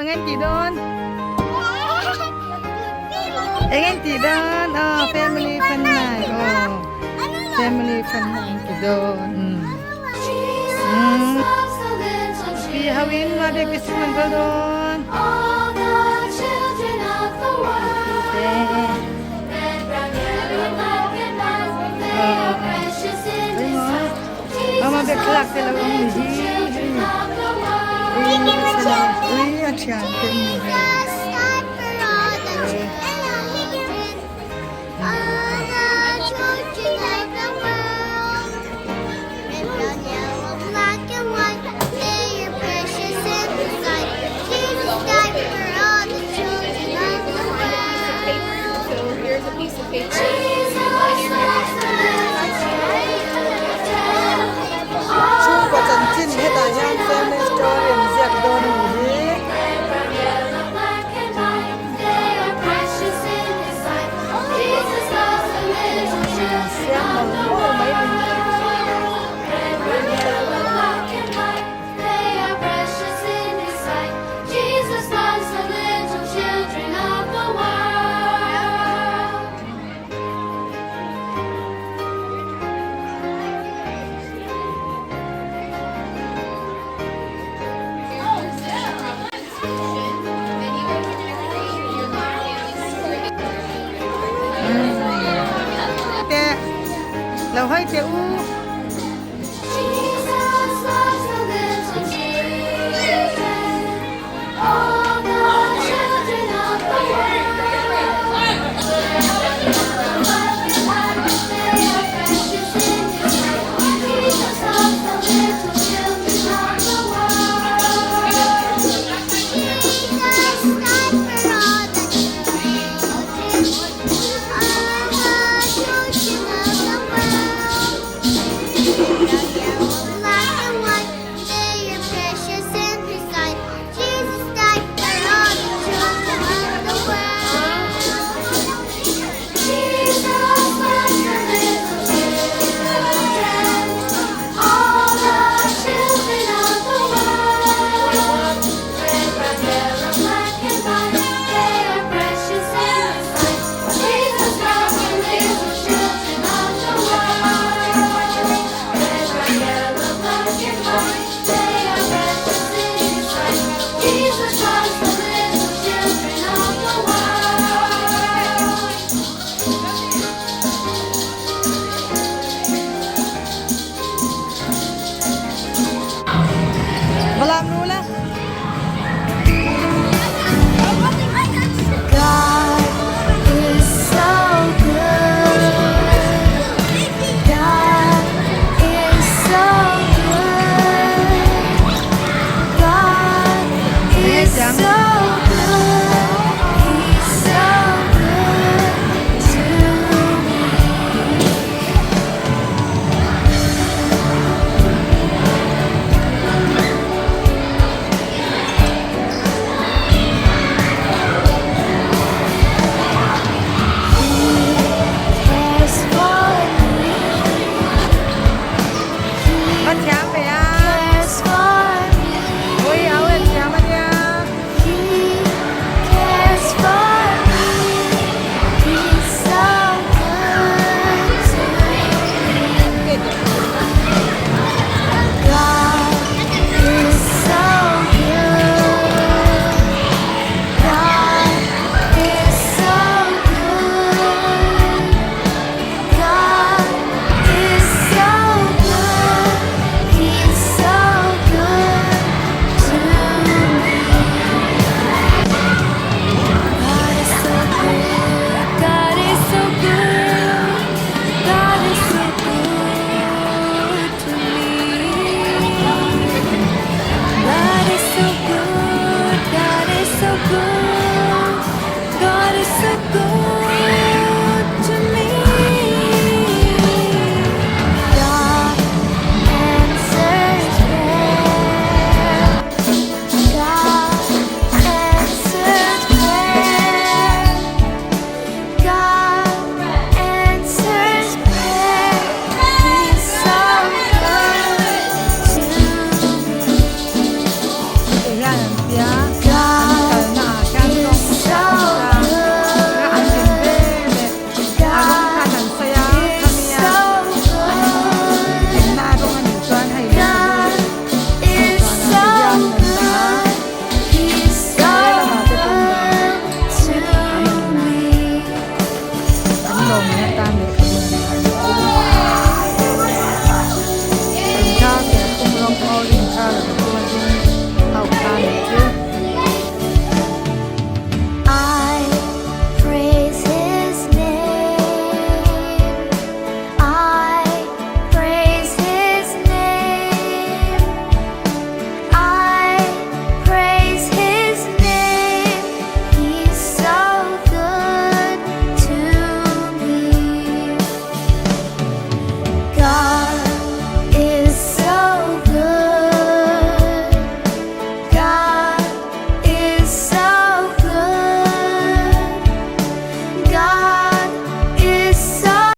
Eng in tih dawn? Eng in tih dawn? Aw family fun night aw family fun night an ti dawn. Pi ho in mother te sikul an kal dawn. Mama bek thlalak te lo awm ni hi hei ui a thian te ni hei. Chhungkaw chanchin hetah hian family story an ziak dawn a nih hi. Siam mawlh mawlh mai a ni. Teh lo hawi teh u.